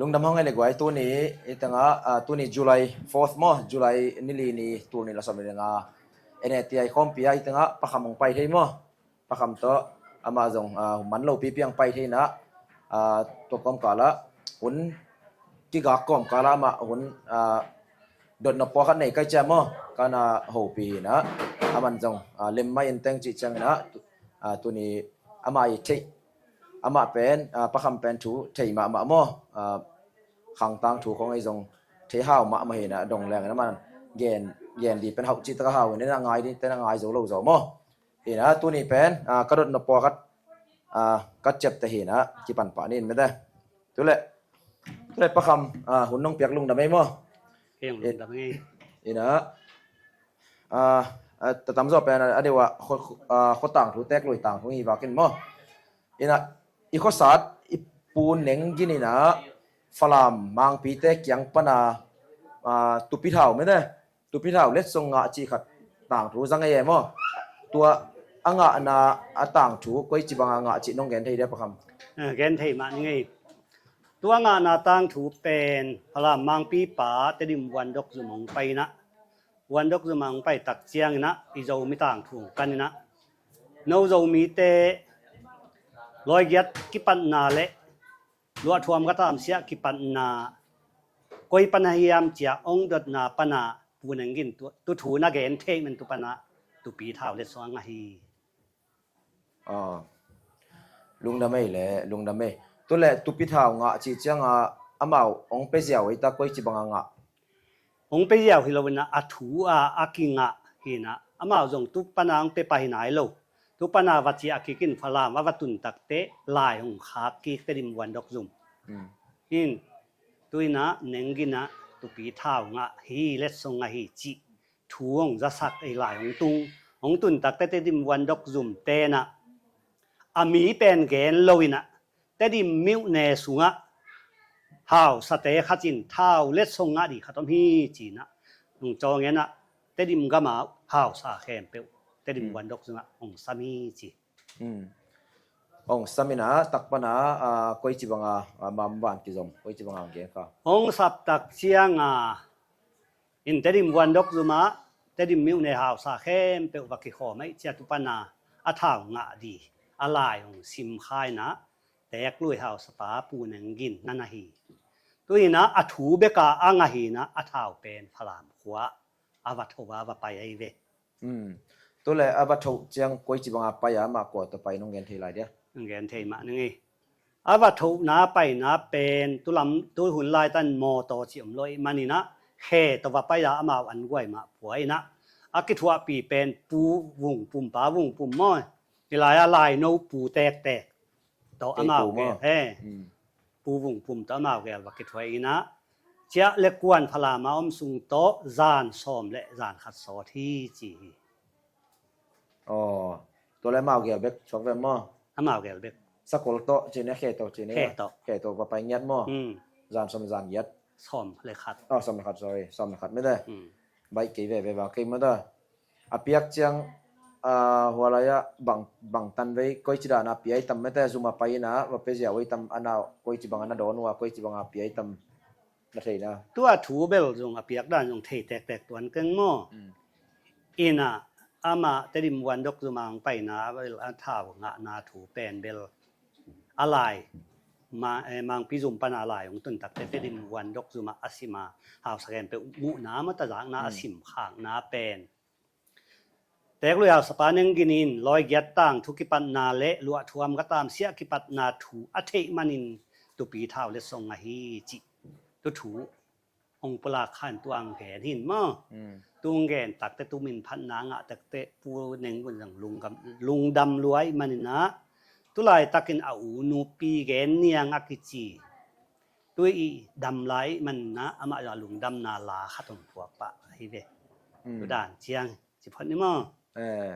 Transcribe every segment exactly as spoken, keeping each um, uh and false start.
Lungdam hong ei le guai, tuni i tengah, ah, tuni July fourth maw, July ni li ni, tul nih le sawm nih le nga, N A T I khawmpi ah i tengah Pa Kham hong pai thei maw. Pa Kham tawh amah zong, ah, man lopi piang pai thei inah, ah, tua kawmkal ah hun kigak kawmkal ah amah hun, ah, dotnop pawlkhat nei kai ciang maw, ka na hopih inah, aman zong, ah, lem mah in teng cih ciang inah, tu-, ah, tuni amah i theih, amah pen, ah, Pa Kham pen thu thei mahmah maw, ah, khang tangthu khawng ei zong thei hau mahmah hi inah, dong leng inah aman gen, gen di pen hauh cih tak a hau inah, ngai di ten a ngai zo lo zaw maw. Inah tuni pen, ah, ka dotnop pawlkhat, ah, ka ciapteh hi inah, kipan pah ni in mete. Tuleh, tuleh Pa Kham, ah, hun nong piak lungdam ei maw. Heng lungdam ei. Inah, ah, ah, tatamzaw pen a deuh ah khua, ah, khua tangthu, Teklui tangthu hi vakin maw. Inah i khuasat i Pu Neng Gin inah Falam Mangpite kiang pana, ah, tupi thau mete, tupi thau letsong ngah cih khat tangthu zang ei e maw. Tua a ngahna a tangthu koici banga ngah cih nong gen thei dia Pa Kham? Eh, gen thei mah ni ngei. Tua ngahna tangthu pen Falam Mangpi pa Tedim Vuandok Zum hong pai inah, Vuandok Zum hong pai tak ciang inah i Zomi tangthu hong kan inah, no Zomite lawigiat kipatna le luahthuam ka tamsiah kipatna koi pana hiam cia hong dotna pana Pu Neng Gin tu, tu thu na gen thei men tu pana tupi thau letsong a ngah hi. Ah, lungdam ei le, lungdam ei. Tuleh tupi thau ngah cih cianga amau hong pia ziau ei ta, koici banga ngah? Hong pia ziau hi lo inah, a thu a, a kingah hi inah, amau zong tu pana hong pia pah hi nai lo. Tu pana va ciah kik in Falam a va tun takteh lai hong khak kik Tedim Vuandok Zum. Hmm. Hi in, tu inah Neng Gin ah tupi thau ngah hi, letsong ngah hi cih thu hong zasak ei lai hong tung. Hong tun takteh Tedim Vuandok Zum tenah a mi pen gen lo inah, Tedim myone sungah hausate khat in thau letsong ngah di khat om hi ci inah, nung cawng inah Tedim gama hausa khempeuh Tedim Vuandok Zum ah hong sam hi ci. Hmm. Hong sam inah tak pana, ah, koici banga, ah, mamvan kizom, koici banga hong gen kha? Hong sap tak cianga in Tedim Vuandok Zum ah Tedim myone hausa khempeuh va kikhawm ei cia tu pana a thau ngah di a lai hong sim kha inah, Teklui hausapa Pu Neng Gin na na hi. Tu inah a thu beka a ngah hi inah, a thau pen Falam khua a va tho a va pai ei ve. Hmm. Tuleh a va thoh ciang koici banga pai a, amah kua tawh pai nong gen thei lai dia? Nong gen thei mah ni ngei. A va thohna paina pen tu lam, tu hun laitan mawtaw cih om lo ih man inah, khe tawh va pai a, amau an guai mah pua inah, a kithuahpi pen Pu Vung Pum, Pa Vung Pum maw, hi lai a laino pu tektek tawh amau gel, he, Pu Vung Pum tawh amau gel va kithuah inah, ciah le kuan Falam a om sung tawh zan sawm le zan khat sawt hi ci hi. Aw, tua le amau gel bek suak ve maw? Amau gel bek. Sakol tawh cih ni, khe tawh cih ni. Khe tawh. Khe tawh va pai ngiat maw? Hmm. Zan sawm zan giat. Sawm le khat. Oh, sawm le khat, sorry. Sawm le khat mete. Hmm. Baih kei veve va kei mete. A piak ciang, ah, hua lai-ah bang, bang tanvei koici dana pia i tam mete, zum a pai ina va pia ziau i tam, a na koici banga na dawn uh a, koici banga pia i tam na theina. Tua thu bel zong a piak dan zong thei tektek tuan keng maw? Mm. Ina amah Tedim Vuandok zum a hong paina bel a thau ngahna thu pen bel a lai, ma, eh, Mangpi zum pana lai hong tun takte Tedim Vuandok zum a a sima hausa khempeuh muhna mata zakna a sim khakna pen Teklui hausapa Neng Gin in lawi giat tangthu kipatna le luahthuam ka tamsiah kipatna thu a theih manin tupi thau le song ahi cih tu thu hong pulak khan tu ang gen hin maw? Mm. Tu ang gen takte tu min phatna ngah takte Pu Neng Gin zang lungdam, lungdam luai manin ah tu laitakin a u nupi gen niang a kici tu i dam lai manin ah amah zong a lungdamna la khat hong phuak pah ahi ve. Mm. Tu dan ciang ci phot ni maw? Eh,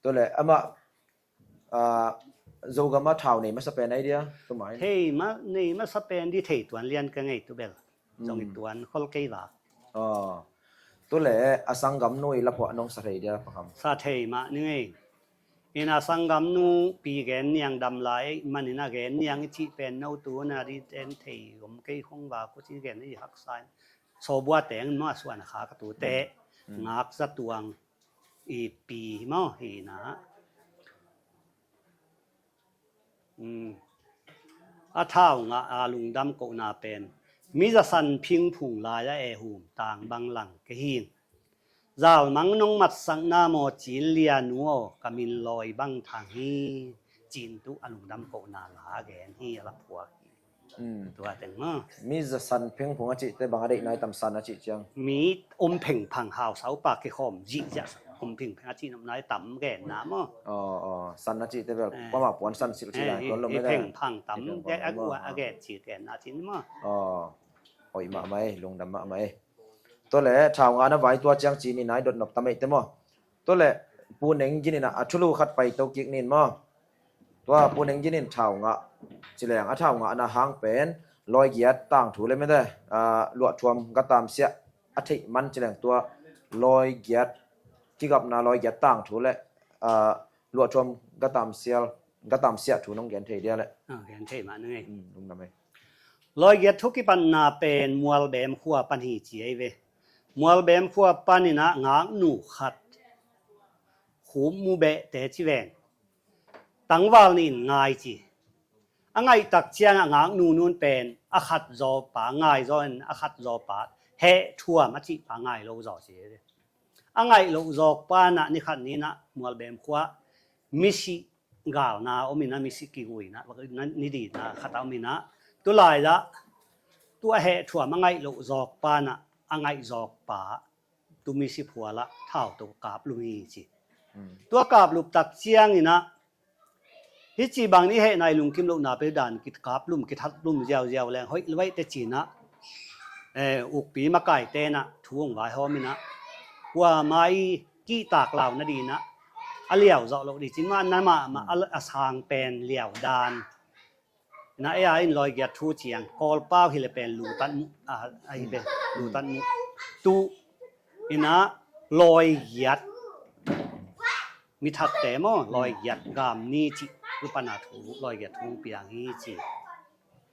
tu le amah, ah, Zogam a thau nei masa pen ai dia, tu mai. Thei ma, nei masa pen di thei tuan lian ka ngei tu bel. Zong i tuan khol kei vak. Ah. Tu le a sanggam nu i la phuah nong sa thei dia Pa Kham? Sa thei mah ni ngei. Ina sanggam nu pi gen niang dam lai ei manin a gen niang i cih pen no tu na di ten thei om kei khong va ko ci gen i haksa in. Sawbua teng ma suan a kha ka tu te. Mm. Ngak za tuang i pi hi maw hi na. Mm. A thau ngah a lungdam kohna pen mi za san phingphung lai a e hum tang bang lang ke hin. Zalmang nong matsakna maw cin lia nu aw ka min lawi bang thang hi. Cin tu a lungdam kohna la a gen hi a la phuak hi. Mm. Tua teng maw. Mi za san phingphung a cih te bang a deihna i tam san a cih ciang. Mi om phengphang hau sau pa ke khom zih zia om phengphang a cih nopna i tam genna maw. Aw, aw, san a cih te bel, eh, kuama puan san silh cih, eh, lai tuan lo i mede. Phengphang tam, i phengphang ge a tam, gua aw, a ge cih genna cih maw. Aw, oi mahmah ei, lungdam mahmah ei. Tua le thau ngah na vai tua ciang cih ni nai dot nop tam ei te maw. Tua le Pu Neng Gin in a, a thulu khat pai to kik nin maw. Tua Pu Neng Gin in thau ngah ci leng a thau ngah na hang pen lawi giat tangthu le mede, a, luahthuam ga tamsiah a theih man ci leng tua lawi giat kigapna lawi giat tangthu le, a, luahthuam ga tamsial, ga tamsiah thu nong gen thei dia le. Ah, gen thei mah na ngei. Mm, lungdam ei. Lawi giat thu kipatna pen Mualbem khua pan hi ci ei ve. Mualbem khua pan in a ngaknu khat khum mu beh te ci ven. Tangval nih in ngai ci. A ngaih tak ciang a ngaknu nun pen a khat zaw pa ngai zaw in a khat zaw pa heh thuam a cih pa ngai lo zaw ci. A ngaih loh zawk pa na ni khat ni na Mualbem khua misi galna om in a misi kigui na ni di na khat a om in a tu lai la tu a heh thuam a ngaih loh zawk pa na a ngaih zawk pa tu misi phual ah thau to kap lum hi ci. Mm. Tua kap lup tak ciang in a hi ci bang ni heh nai lungkim lohna pe dan kit kap lum kit hat lum ziau ziau leng hoih luai te ci na, eh, ukpi makai te na thu ong vai hawm in a kua mai kih tak lau na di na a liau zawh loh di ci ma na ma ma a, a sang pen liau dan. Na ei a in lawi giat thu ciang Kawlpau hi le pen lutat mu, a, a hi pen lutat mu. Tu in a lawi giat mi thatte maw, lawi giat gam ni ci, tu pan a thu, lawi giat thu piang hi ci.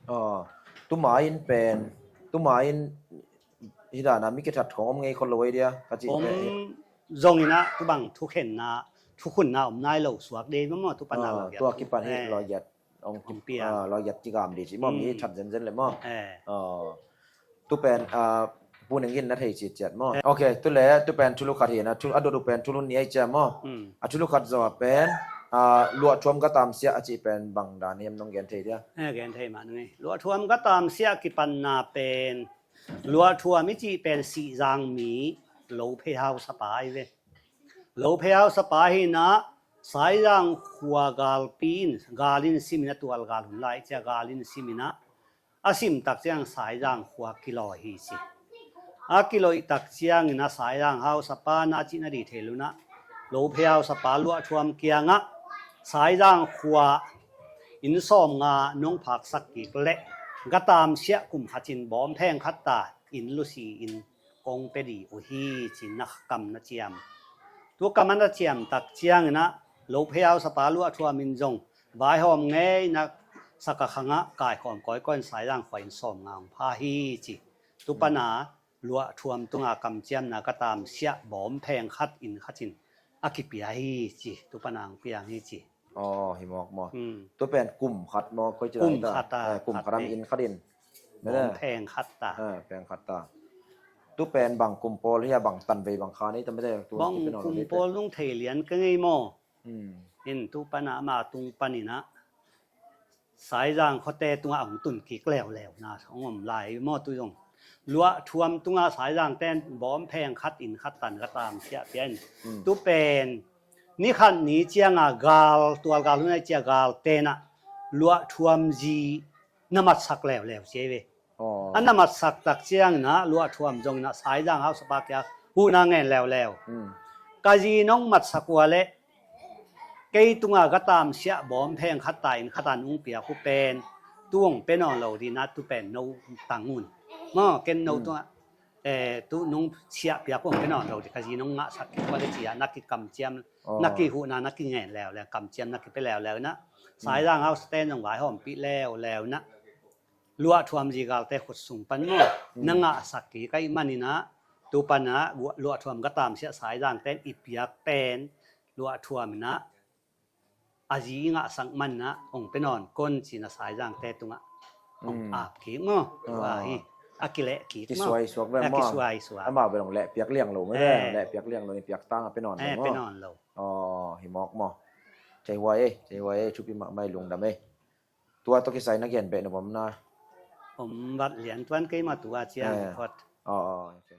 Aw, tu ma in pen, tu ma in hi dan a mi kithat khong om ngei khol lo ei dia, ka ci om pen. Zong in a tu bang thukhenna, thukhunna om nai lo suak dei maw, tu pan a lawi giat thu. Tua kipan hi lawi giat. Ong pia. Ah, lawi giat kigam di ci maw, mi that zenzen le maw. Eh. Ah, tu pen, ah, Pu Neng Gin na thei citciat maw. Eh. Ok, tu le, tu pen thulu khat hi na, thu, a dot uh pen thulu ni ai cia maw. Mm. A thulu khat zaw pen, ah, luahthuam ga tamsiah a cih pen bang dan hiam nong gen thei dia. Eh, gen thei mah nung ei. Luahthuam ga tamsiah kipatna pen, luahthuam i cih pen Sihzang mi, Lophei hausapa ai ve. Lophei hausapa hi na, Saizang khua galpi in, gal in sim in a tual gal hun lai cia gal in sim in a, a sim tak ciang Saizang khua kilawi hi ci. A kilawi tak ciang in a Saizang hausapa na a cih na di thei luna, Lophei hausapa luahthuam kiang a, Saizang khua in sawm nga nong phaksak kik le, ga tamsiah kum khat in bawm pheng khat ta, in lusi in kong pe di uh hi ci na kam na ciam. Tu kam a na ciam tak ciang in a Lophei hausapa luahthuam in zong vaihawm ngei na sak a khang a kaikhawm kawikawi in Saizang khua in sawm nga ong pha hi ci. Tu pan a luahthuam tunga kamciamna ga tamsiah bawm pheng khat in khat in a kipia hi ci. Tu pan a ong piang hi ci. Aw, hi mawk maw. Hmm. Tu pen kum khat maw, koi ci lai ta. Kum khat a, eh, kum khat a, khat in khat in. Mene? Bawm pheng khat ta. Eh, pheng khat ta. Tu pen bang kum pawl hi a bang tanvei bang kha nei ta mete tu. Bang kum pawl nung thei lian ka ngei maw. Hmm. In tu pan a ama tung pan in a Saizang khuate tungah hong tun kik leuleu na hong om lai maw tu zong. Luahthuam tungah Saizang ten bawm pheng khat in khat tan ka tamsiah pian. Hmm. Tu pen ni khat ni cianga gal, tual gal hun ai cia gal tenah luahthuam zi na matsak leuleu cia ve. Aw. A na matsak tak ciangin a luahthuam zongin a Saizang hausapa kia huhna ngen leuleu. Hmm. Ka zi nong matsak ua le kei tunga ka tamsiah bawm pheng khat ta in khat an ung piak uh pen tu ong pe nawn lo dina tu pen no tang un. Maw, ken no tungah eh, tu nong siah piak hong pia nawn lo ding, ka zi nong ngahsak kik ua le ci-a na kikamciam, na kihuhna na kingen leuleu, kamciam na kipia leuleu inah, Saizang hausa ten zong vaihawmpih leuleu inah, luahthuam zigalte khut sung pan maw, na ngahsak kik ahih maninah, tu panah luahthuam ka tamsiah Saizang ten i piak pen luahthuam inah a zi i ngahsak manah hong pia nawn kon cinah Saizangte tungah hong ap kik maw. Tua hi a kileh kik maw. Kisuai suak ve maw. Kisuai suak. Amau bel hong leh piak liang lo mah ve. Leh piak liang lo, i piak tang a pia nawn lo maw. Pia nawn lo. Aw, hi mawk maw. Cei huai ei, cei huai ei, thupi mahmah ei, lungdam ei. Tua tawh kisai na gen beh na bawm na. Om vat lian tuan kei maw tua ciang phot. Aw, aw, ok.